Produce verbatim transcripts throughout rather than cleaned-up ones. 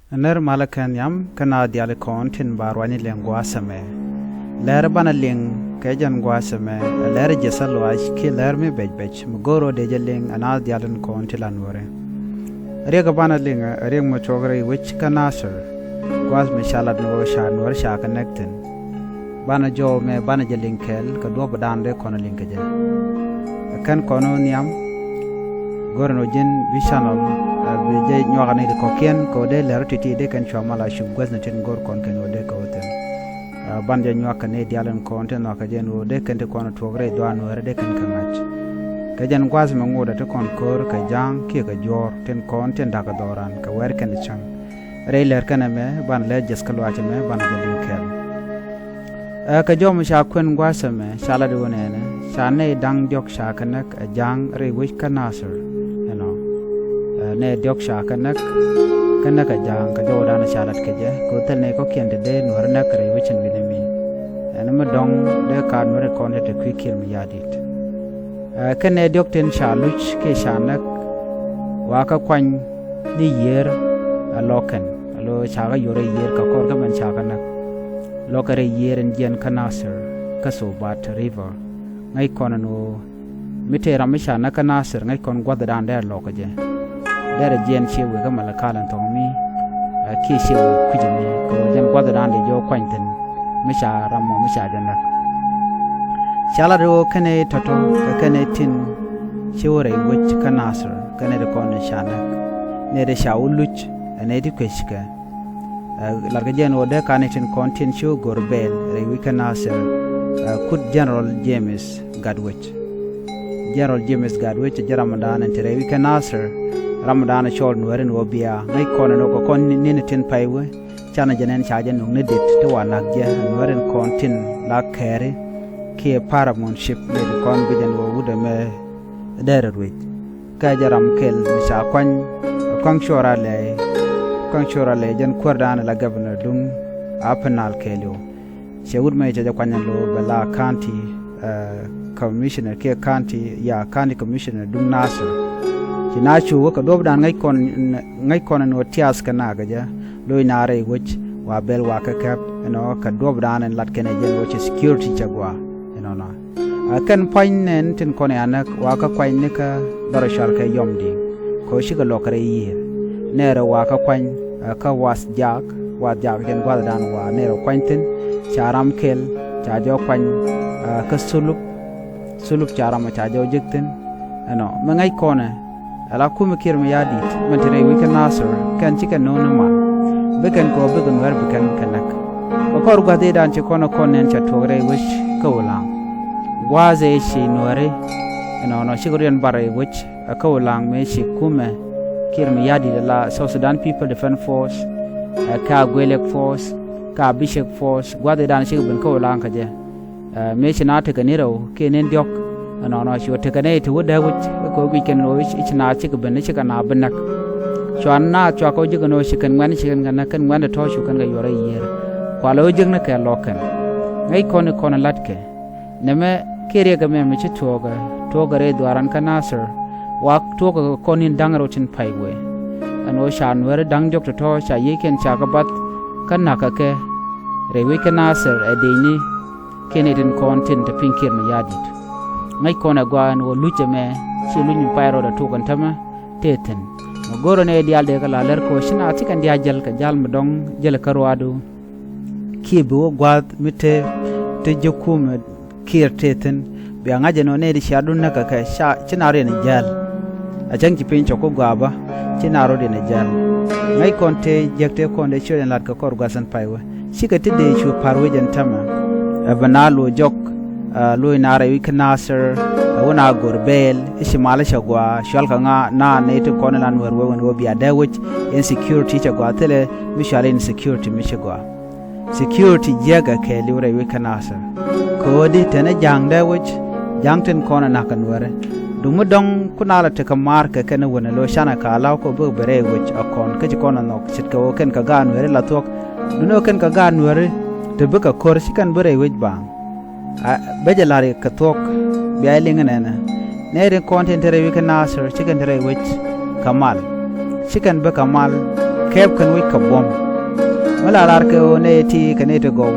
Ner malä kɛn yam kä naath diaal kɔn tin ba ruany liŋ gua̱a̱th ɛmɛ. Lɛr banɛ liŋ kɛ jɛn gua̱a̱th ɛmɛ ɛ lɛr jiɛth a luaac kiɛ lɛr mi bɛc bɛc mi go̱o̱r ɔ dee jɛ liŋ ɛ naath diaal tin kɔn tin la nuɔ̱ɔ̱ri. Riɛk banɛ liŋ ɛ riɛk mi tuɔɔk rɛy wec kä Nasir. Gua̱a̱th mi ca lat ni ɣöö ca nuɔ̱ɔ̱ri ca kɛ näk thi̱n. Banɛ jɔw mɛ banɛ jɛ liŋ kɛɛl kɛ duɔ̱ɔ̱p dan dee kɔn liŋ kɛ jɛ. Ɛ kɛn kɔn ɔ nhiam. Go̱rɛ nɔ ji̱n bi channel ɛ bi jɛ nyuak ni ti kɔ̱kiɛn kɛ ɣöö dee lɛr ti̱ti̱ dee kɛn cua mal a cup guäth ni tin go̱r kɔn kɛn ɣöö dee kɛ ɣöö thi̱n. Ɛ ban jɛ nyuak kɛ ni diaal in kɔn tin nhɔakɛ jɛ ɛn ɣöö dee kɛn ti kɔn tuɔɔk rɛy duaar nuɛɛrɛ dee kɛn kɛ ŋa̱c. Kɛ jɛn gua̱a̱th mi ŋotdɛ ti kɔn ko̱r kɛ ja̱a̱ŋ kiɛ kɛ juɔ̱ɔ̱r tin kɔn tin da̱k kɛ dhɔran kɛ wɛr kɛn ti cäŋ. Rɛy lɛr kɛn ɛmɛ banɛ lɛr jiɛth kä luaac ɛmɛ banɛ jɛ liŋ kɛɛl. Ɛ kɛ jɔw mi ca kuɛn gua̱a̱th ɛmɛ ca lat i̱ wä nɛɛnɛ ca nɛy da̱ŋ diɔ̱k ca kɛ näk ɛ ja̱a̱ŋ rɛy wec kä Nasir. Ɛnɔ ɛ nɛy diɔ̱k ca kɛ näk kä näk ɛ ja̱a̱ŋ kɛ jɔwdan ca lat kɛ jɛ kɛ ɣöö thil nɛy kɔ̱kiɛn te dee nuɔ̱ɔ̱ri näk rɛy wec in wi̱nɛ mi. Ɛn mi dɔ̱ŋ dee ka nuɔ̱ɔ̱ri kɔn te te kui̱ Kiir Mayardit. Ɛ kɛn nɛy diɔ̱k tin ca luc kiɛ ca näk wa kä kuany ni yiër ɛ lɔkɛn alo ca kä yɔr rɛy yiër kɛ kɔr kä mɛn ca kä näk. Lɔkɛ rɛy yiër in jiɛn kä Nasir kä Sobat River. Ŋäc kɔn ɛn ɣöö mi tëë ram mi ca näk kä Nasir ŋäc kɔn gua̱thdan dee lɔk kɛ jɛ. Derɛ jiɛn ciɛ wek kä Malakal in thɔŋ mi ɛ kiɛ ciɛ wek kui̱c mi kɛ ɣöö jɛn gua̱thdan dee jɔw kuany thi̱n mi ca ram mɔ mi ca jɛ näk. Ca lat ɣöö kɛnɛ tɔ̱tɔ̱ kɛ kɛnɛ tin ci wä rɛy wec kä Nasir kɛnɛ ti kɔn ca näk nɛ ti ca wä luc ɛ nɛ ti kuec kɛ. Ɛ lat kɛ jɛn ɣöö dee kan itin kɔn tin ci wä go̱r bɛɛl rɛy wec kä Nasir. Ɛ kut General James Gatwec. General James Gatwec ɛ jɛ ramdan in te rɛy wec kä Nasir. Ramdan cɔɔl nuɛɛri ni wä bia ŋäc kɔn in wä kɛ kɔn ni ni tin pay wä. Canɛ jɛ nɛn ca jɛ nuŋ ni dit ti wa nak jɛ nuɛɛri ni kɔn tin la kɛɛri kiɛ paramountship ni ti kɔn bi jɛn wä wut ɛmɛ. Dɛrɛ ruec kä jɛ ram kɛl mi ca kuany. Kuaŋ cuɔra lɛ kuaŋ cuɔra lɛ jɛn kuäärdan la governor duŋ a penal kɛɛliw. Cɛ wut mɛ cɛ jɛ kuany lo bɛ la county commissioner kiɛ county ya county commissioner duŋ Nasir. Ci na cu wä kɛ duɔpdan ŋäc kɔn ŋäc kɔn ni wä tiath kɛ nakä jɛ loc na rɛy wec wa bɛl wa kɛ kɛp ɛnɔ kɛ duɔpdan in lat kɛn ɛ jɛn wä cɛ security cɛ gua ɛnɔnɔ. A kɛn puany nɛn tin kɔn ya näk wa kä kuany ni kä dhɔr cual kɛ yɔm di̱i̱ŋ kɛ ɣöö cikɛ lɔk kɛ rɛy yiër. Nɛɛrɛ wa kä kuany kä wath jak wath jak jɛn gua̱thdan wa nɛɛrɛ kuany thi̱n. Ca ram kɛl ca jɔw kuany kä thulup. Thulup ca ram ca jɔw jek thi̱n. Ɛnɔ mi ŋäc kɔnɛ Ala kumɛ Kiir Mayardit mɛn te rɛy wec kä Nasir kɛn cikɛ no̱o̱ŋ ni mal. Bikɛn kɛ ɣöö bikɛ nuɛɛr bikɛn kɛ näk. Kɛ kɔr gua̱th i̱dan ci kɔn ɛ kɔn nɛn ca tuɔɔk rɛy wec kä Ulaŋ. Gua̱a̱th ëë ci nuɛɛri ɛnɔnɔ cikɛ riɛn bar rɛy wec kä Ulaŋ mëë ci kumɛ Kiir Mayardit ala South Sudan People Defense Force ɛ kä Agwelek Force kä Abishek Force gua̱th i̱dan cikɛ ben kä Ulaŋ kä jɛ. Mëë ci naath tekɛ ni rɛw kiɛ ni diɔ̱k. Ɛnɔnɔ ci wä tekɛ nɛy te wä dee wec kɛ wä guic kɛn ɣöö i̱ ci naath cikɛ ben i̱ cikɛ naath bi näk. Cua naath cua kɛ wä ji̱ kɛn ɣöö ci kɛn ŋuɛ̈n ci kɛn kɛ näk kɛn ŋuɛ̈n te tɔ̱ cu kɛn kɛ yuɔr rɛy yiër. Kua lɛ wä jiäk ni kɛ lɔk kɛn. Ŋäc kɔn i̱ kɔn in la̱tkɛ. Nɛmɛ kiɛ riɛk ɛmɛ mi ci tuɔɔkɛ tuɔɔkɛ rɛy dhuaaran kä Nasir. Wa tuɔɔkɛ kɔn in da̱ŋ rɛw tin pay wëë. Ɛn ɣöö ca nuɛɛri da̱ŋ diɔ̱k tɔ̱tɔ̱ ca yiëëc kɛn ca kɛ bath kä na̱k kɛ kɛ. Rɛy wec kä Nasir ɛ dëëcni. Kiɛ ni tin kɔn tin te piŋ Kiir Mayardit. Ŋäc kɔn ɛ gɔaa ɛn ɣöö luc ɛmɛ ci luc mi pay rɔɔdɛ tok ɛn tämɛ tëë thi̱n. Mɛ go̱rä ni ɛ diaal dee kɛ la lär kɛ ɣöö ci naath ci kɛn diaal jäl kɛ ja̱l mi dɔ̱ŋ jäl kä ruaadu. Kiɛ bi wä gua̱a̱th mi te te ji̱ kumɛ Kiir tëë thi̱n. Bia ŋa̱c ɛn ɣöö nɛy ti ciaatdu näk kɛ kɛ ci naath riɛn jäl. A cäŋ ci piny cɔk kä gɔaa bä ci naath rɔ̱diɛn ɛ jäl. Ŋäc kɔn tëë jiäk tëë kɔn dee ciöt ɛn la̱t kɛ kɔr gua̱th ɛn pay wä. Cikɛ ti dee cu pa̱r wec ɛn tämɛ. Ɛ bɛ na loc jɔk. Loc na rɛy wi̱c kä Nasir ɛ wä na go̱r bɛɛl i̱ ci mal i̱ cɛ gɔaa cual kɛ ŋa na nɛy ti kɔn in la nuɛɛr wee wän wä bia dee wec. Ɛn security cɛ gɔaa thilɛ mi cual in security mi ci gɔaa. Security jiäkɛ kɛɛliw rɛy wi̱c kä Nasir. Kɛ ɣöö di tɛn ɛ ja̱a̱ŋ dee wec ja̱a̱ŋ tin kɔn ɛ na̱k kɛ nuɛɛrɛ. Duŋ mi dɔ̱ŋ kun a la tekɛ maar kɛ kɛn ɛ wänɛ lo̱c canɛ ka la̱w kɛ ɣöö bikɛ ben rɛy wec ɛ kɔn kä ci kɔn ɛ nhɔk ce̱tkɛ ɣöö kɛn kɛ gaat nuɛɛri la thuɔ̱k. Duundɛ ɣöö kɛn kɛ gaat nuɛɛri te bikɛ ko̱r ci kɛn bi rɛy wec baaŋ. A bä jɛ la̱r kɛ thuɔ̱k bia jɛ liŋ inɛnɛ. Nɛy rin kɔn tin te rɛy wi̱c kä Nasir ci kɛn te rɛy wec kɛ mal. Ci kɛn bä kɛ mal Kɛp kɛn wec kɛ buɔ̱m. Mi la lar kɛ ɣöö nɛy ti kɛ nɛy ti gɔw.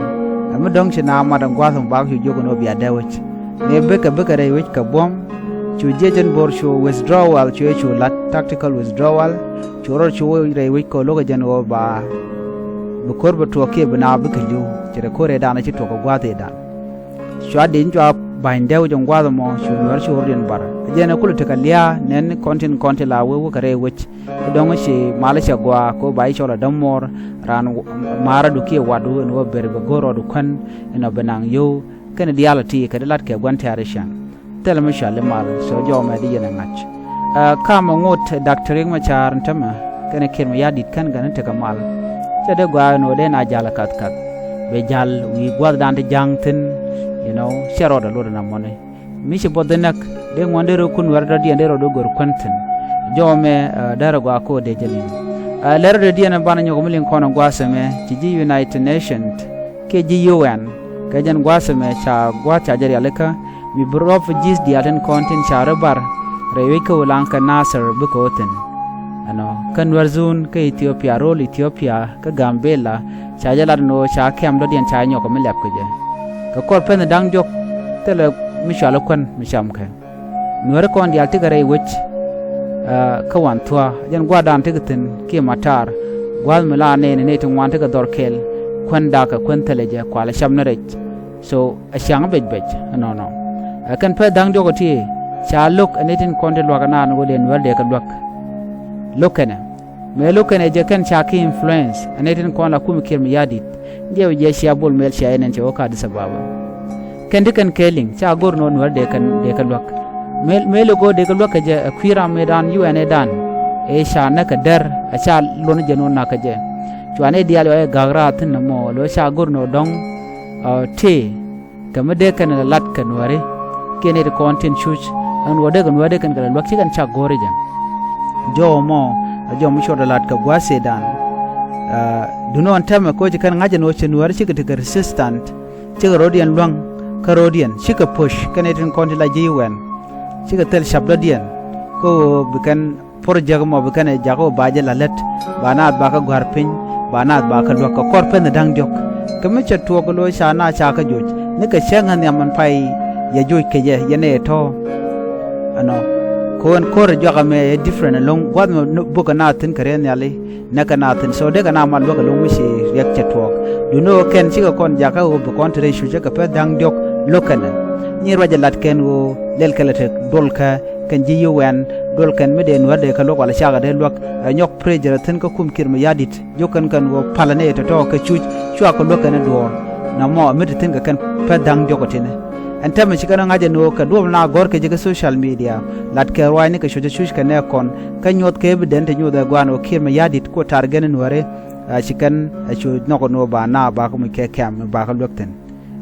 Ɛ mi dɔ̱ŋ ci naath mat ɛn gua̱a̱th ɛmɔ bak cu jiök ɛn ɣöö bia dee wec. Mëë bikɛ bikɛ rɛy wec kɛ buɔ̱m. Cu jiɛc ɛn bo̱r cu withdrawal cu ëë cu la̱t, tactical withdrawal. Cu rɔɔd cu wec rɛy wec kɛ lo̱kɛ jɛn ɣöö ba bi ko̱r bɛ tuɔɔk kiɛ bi naath bikɛ li̱w. Ci rɛ ko̱r ëëdan ci tuɔɔk kɛ gua̱a̱th ëëdan. Cua di̱ny cua ba̱ny dee wec ɛn gua̱a̱th ɛmɔ cu nuäär cu rɔɔdiɛn bar. Ɛ jɛn ɛ kulɛ tekɛ lia̱a̱ nɛn kɔn tin kɔn ti la wee wekɛ rɛy wec. Ɛ dɔ̱ŋ ci mal cɛ gɔaa kɛ ɣöö ba ci cɔl a dämuɔɔr raan maaradu kiɛ watdu ɛn ɣöö ber bɛ go̱r rɔɔdu kuän ɛn ɔ bi naŋ yio̱w kɛnɛ diaal ɔ ti kɛ di lat kɛ gua̱n tɛ̈ri cäŋ. Thilɛ mi cɔal i̱ mal, so jɔw ɛmɛ di yɛn ɛ ŋa̱c. Ɛ, kamɛ ŋot ɛ Daktɔr Riek Machar ɛn täämɛ kɛnɛ Kiir Mayardit kɛn kɛn tekɛ mal. Cɛ dee gɔaa ɛn ɣöö dee na jal ɛ ka̱th ka̱th. Bɛ jal wi̱i̱ gua̱thdan ti ja̱ŋ thi̱n, you know, cɛ rɔɔdɛ lot ɛn amɔni. Mi ci buɔth di näk, dee ŋuɔ̱n dee rɔ kun wɛr dɔ̱diɛn dee rɔ dee gör kuän thi̱n. Jɔw ɛmɛ, ɛ, dee rɔ gɔaa kɛ ɣöö dee jɛ li̱ŋ. Ɛ, lɛr dɔ̱diɛn banɛ nyɔk mi liŋ kɔn ɛ gua̱a̱th ɛmɛ, ci ji̱ United Nations kiɛ ji̱ U N, kɛ jɛn gua̱a̱th ɛmɛ ca gua̱a̱th ca jɛ rialikä, mi bi refugees diaal tin kɔn tin ca rɔ bar rɛy wec kä Ulaŋ kɛ Nasir bikɛ wä thi̱n. Ɛnɔ, kä Nuɛr zone kä Ethiopia, ro̱l Ethiopia, kä Gambela, ca jɛ lat ɛn ɣöö ca kɛ̈m dɔ̱diɛn ca nyɔk mi lɛp kɛ jɛ. Kɛ kɔr pɛn da̱ŋ diɔ̱k, thilɛ mi cɔal i̱ kuän mi camkɛ. Nuääri kɔn diaal tekɛ rɛy wec, ɛ, kä Wanthua, jɛn gua̱a̱thdan tekɛ thi̱n kiɛ Matar, gua̱a̱th mi la nɛɛni nɛy ti ŋuan tekɛ dhɔr kɛɛl, kuän da̱kɛ kuän thilɛ jɛ kualɛ cam ni rɛc. So, ɛ ciaŋ bec bec, ɛnɔnɔ. Ɛ kɛn pɛn da̱ŋ diɔ̱k ɛ ti, ca lo̱k ɛ nɛy tin kɔn ti luäk ɛnan ɣöö dee nuäär dee kɛ luäk. Lo̱k kɛnɛ. Mëë lo̱k kɛnɛ jɛ kɛn ca ki influence, ɛ nɛy tin kɔn la kum Kiir Mayardit. Jɛ wä jɛ cia Bol Mel cia yɛn ɛn cɛ wä kä Addis Ababa. Kɛn ti kɛn kɛ liŋ, ca go̱r nɔ nuäär dee kɛ, dee kɛ luäk. Mëë, mëë lo̱k ɣöö dee kɛ luäk kɛ jɛ, ɛ kui̱ ram mëëdan, U N ëëdan. Ëë ca näk kɛ dɛr, ɛ ca luɔ̱n jɛ nɔ nak kɛ jɛ. Cuanɛ diaal yɔ ɛ gak raar thi̱n ɛmɔ, lo̱ ca go̱r nɔ dɔ̱ŋ, ɛ, tëë. Kɛ mi dee kɛn ɛ lat kɛ nuääri kiɛ nɛy ti kɔn tin cuc ɛn ɣöö dee kɛ nuääri dee kɛn kɛ lɛ luäk ci kɛn cak go̱o̱ri jɛ. Jɔw ɛmɔ ɛ jɔw mi cuɔt ɛ lat kɛ gua̱a̱th Sudan. Ɛ, duŋni ɣän täämɛ kɛ ɣöö ci kɛn ŋa̱c ɛn ɣöö ci nuääri cikɛ tekɛ resistant, cikɛ ro̱diɛn luäŋ kä ro̱diɛn, cikɛ push kɛn nɛy tin kɔn ti la ji̱ U N. Cikɛ thil cap dɔ̱diɛn kä ɣöö bi kɛn project mɔ bi kɛn ɛ jakä ɣöö ba jɛ la lät, ba naath ba kä gua̱r piny, ba naath ba kä luäk kɛ kɔr pɛn da̱ŋ diɔ̱k. Kɛ mi cɛ tuɔɔk lo̱c ca naath ca kä joc, ni kɛ cäŋ ɛ nhiam ɛn pay yɛ joc kɛ jɛ, yɛn ɛ tɔ̱. Ɛnɔ, kɛ ɣöö ɛn ko̱r ɛ juak ɛmɛ ɛ different ɛlɔ̱ŋ, gua̱th mɛ bukɛ naath thi̱n kɛ rɛy nhiali, näkɛ naath thi̱n. So dee kɛ naath mal luäk ɛlɔ̱ŋ mi ci riɛk cɛ tuɔɔk. Duŋni ɣöö kɛn cikɛ kɔn jakä ɣöö bi kɔn te rɛy cucä kɛ pɛn da̱ŋ diɔ̱k lo̱k kɛnɛ. Nyi ruac ɛ lat kɛn ɣöö lɛl kɛ lɛ te duɔlkɛ kɛn ji̱ U N, duɔl kɛn mi dee nuäär dee kɛ luäk wala cakɛ dee luäk, ɛ nyɔk pressure thi̱n kä kum Kiir Mayardit, jiök kɛn kɛn ɣöö palä nɛy tɔ̱tɔ̱ kɛ cuc, cua kɛ luäk kɛn ɛ duɔ̱ɔ̱r. Nɔmɔ mi te thi̱n kɛ kɛn pɛn da̱ŋ diɔ̱k ɛ ti̱ni. Ɛn täämɛ ci kɛn ɛ ŋa̱c ɛn ɣöö kɛ duɔ̱ɔ̱p na gɔ̱r kɛ jɛ kä social media, latkɛ ruaacni kɛ cuc ɛ cuc kɛ nɛɛkɔn, kä nyuɔth kɛ evidence te nyuɔth ɛ gɔaa ɛn ɣöö Kiir Mayardit ku target ni nuääri, ɛ ci kɛn ɛ cu nhɔk ɛn ɣöö ba naath ba kɛ muc kɛ kɛ̈m ba kɛ luäk thi̱n.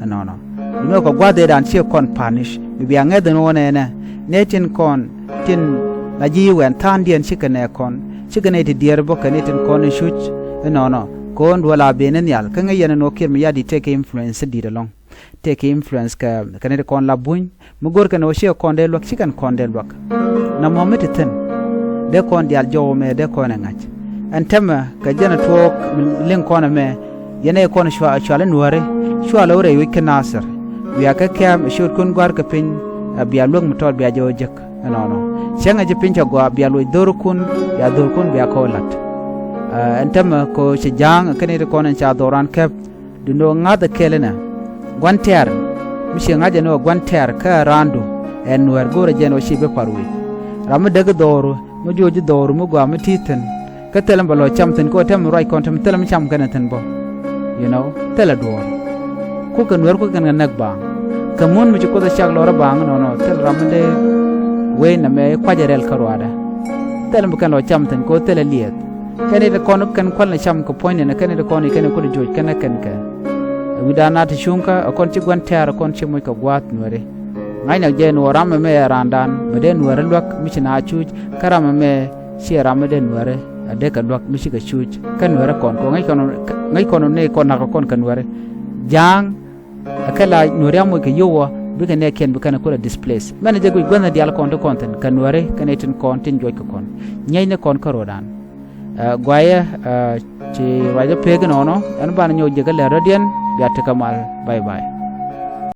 Ɛnɔnɔ. Duŋni ɣöö kɛ gua̱a̱th ëëdan cikɛ kɔn punish. Mi bia ŋäth ɛn ɣöö nɛnɛ. Nɛy tin kɔn, tin la ji̱ U N tha̱a̱ŋdiɛn cikɛ nɛɛkɔn. Cikɛ nɛy ti diɛɛr bä kɛ nɛy tin kɔn in cuc. Ɛnɔnɔ. Kɛ ɣöö ɛn duɔl a ben ni nhial. Kä ŋäc yɛn ɛn ɣöö Kiir Mayardit tekɛ influence di̱t ɛlɔ̱ŋ. Tekɛ influence kɛ, kɛ nɛy ti kɔn la buny. Mi go̱r kɛn ɣöö cikɛ kɔn dee luäk, ci kɛn kɔn dee luäk. Nɔmɔ mi te thi̱n. Dee kɔn diaal jɔw ɛmɛ, dee kɔn ɛ ŋa̱c. Ɛn täämɛ, kɛ jɛn ɛ tuɔɔk, mi liŋ kɔn ɛmɛ, yɛn ɛ kɔn cua, cuali nuääri, cuali wä rɛy wec kä Nasir. Bia kɛ kɛ̈m ɛ ciötkun gua̱a̱r kɛ piny, ɛ bia luäk mi tɔt bia jɛ wä jek, ɛnɔnɔ. Cäŋ ɛ ji̱ piny cɛ gɔaa, bia luɔc dho̱rkun, bia dho̱rkun bia kɛ wä la̱t. Ɛ, ɛn täämɛ kɛ ɣöö ci ja̱a̱ŋ, ɛ kɛn i̱ ti kɔn ɛn ca dhɔran kɛp, Duŋni ɣöö ŋa̱th ɛ kɛl inɛ. Gua̱n tɛ̈r. Mi ci ŋa̱c ɛn ɣöö gua̱n tɛ̈r kä raandu. Ɛn nuäär go̱o̱rɛ jɛn ɣöö ci bi par wec. Ram mi däk i̱ dhɔru, mi juɔc i̱ dhɔru, mi gɔaa mi ti̱i̱ thi̱n. Kä thilɛ mi bɛ lɔ cam thi̱n, kä ɣöö tɛm mi ruac kɔn tɛm thilɛ mi cam kɛn thi̱n bä. You know, thilɛ duɔ̱ɔ̱r. Ku kɛ nuäär ku kɛn kɛ näk baaŋ. Kɛ mun mi ci Kuoth ɛ cak lɔr i̱ baaŋ inɔnɔ, thilɛ ram mi dee wee nɛmɛ i̱ kuac ɛ rɛl kä ruaadɛ. Thilɛ mi kɛn lɔ cam thi̱n, kɛ ɣöö thilɛ liɛth. Kɛn i̱ ti kɔn kɛn kuäl ni cam kɛ puɔ̱nyni ni kɛn i̱ ti kɔn i̱ kɛn i̱ kut i̱ joc kɛn ɛ kɛn kɛ. Ɛ wi̱dan na ti cuŋkä ɛ kɔn ci gua̱n tɛ̈r ɛ kɔn ci moc kɛ gua̱a̱th nuääri. Ŋa̱cnɛ jɛ ɛn ɣöö ram ɛmɛ ɛ raandan mi dee nuääri luäk mi ci na cuc, kä ram ɛmɛ ciɛ ram mi dee nuääri a dee kɛ luäk mi cikɛ cuc. Kä nuääri kɔn kɛ ŋäc kɔn, ŋäc kɔn ni kɔn nakä kɔn kɛ nuääri. Ja̱a̱ŋ Ɛ kɛ la nuääri a moc kɛ yio̱w ɔ, bikɛ nɛɛkiɛn bi kɛn ɛ kulɛ displace. Mɛn ɛ jɛ guic gua̱thni diaal kɔn ti kɔn thi̱n, kɛ nuääri kɛnɛ tin kɔn tin juɔc kɛ kɔn. Ŋi̱eecni kɔn kä ro̱o̱dan. Guayɛ, ci ruacä pek inɔnɔ, ɛn banɛ nyɔk jɛ kä lɛr dɔ̱diɛn. Bia tekɛ mal. Bye bye.